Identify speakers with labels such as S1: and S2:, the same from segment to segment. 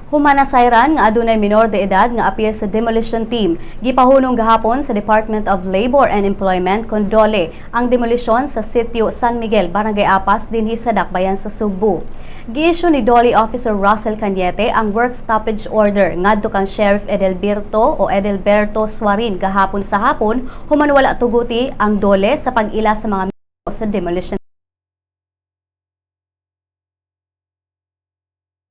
S1: Human nasayran nga adunay minor de edad nga apil sa demolition team, gipahunong gahapon sa Department of Labor and Employment kon DOLE ang demolisyon sa Sitio San Miguel, Barangay Apas, dinhi sa Dakbayan sa Sugbo. Gi-issue ni DOLE Officer Russell Cañete ang work stoppage order ngadto kang Sheriff Edelberto o Edelberto Suarin gahapon sa hapon human wala tuguti ang DOLE sa pag-ila sa mga sa demolition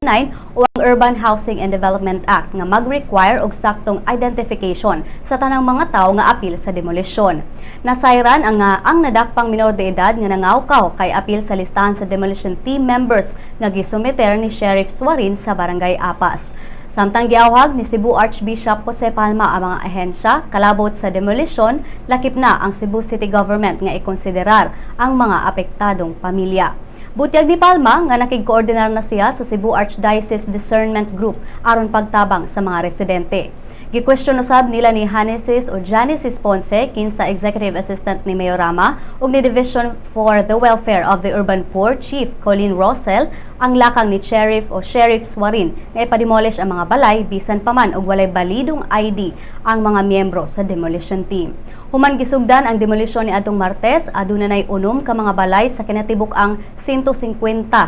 S1: 9 o ang Urban Housing and Development Act nga mag-require og saktong identification sa tanang mga tawo nga apil sa demolisyon. Nasayran ang nadakpang minor de edad nga nangawkaw kay apil sa listahan sa demolition team members nga gisumiter ni Sheriff Suarin sa Barangay Apas. Samtang giawhag ni Cebu Archbishop Jose Palma ang mga ahensya kalabot sa demolisyon, lakip na ang Cebu City Government, nga ikonsiderar ang mga apektadong pamilya. Butyag ni Palma nga nakigkoordinar na siya sa Cebu Archdiocese Discernment Group aron pagtabang sa mga residente. Gikwestiyon usab nila ni Hanesis o Janice Ponce, kinsa Executive Assistant ni Mayor Rama, ug ni Division for the Welfare of the Urban Poor Chief Colleen Rosell ang lakang ni Sheriff o Sheriff Suarin nga ipademolish ang mga balay bisan pa man og walay balidong ID ang mga miyembro sa demolition team. Human gisugdan ang demolisyon ni adtong Martes, aduna nay 6 ka mga balay sa kinatibuk-ang 157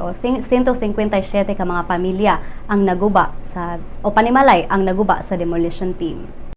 S1: o 157 ka mga pamilya ang naguba sa o panimalay ang naguba sa demolition team.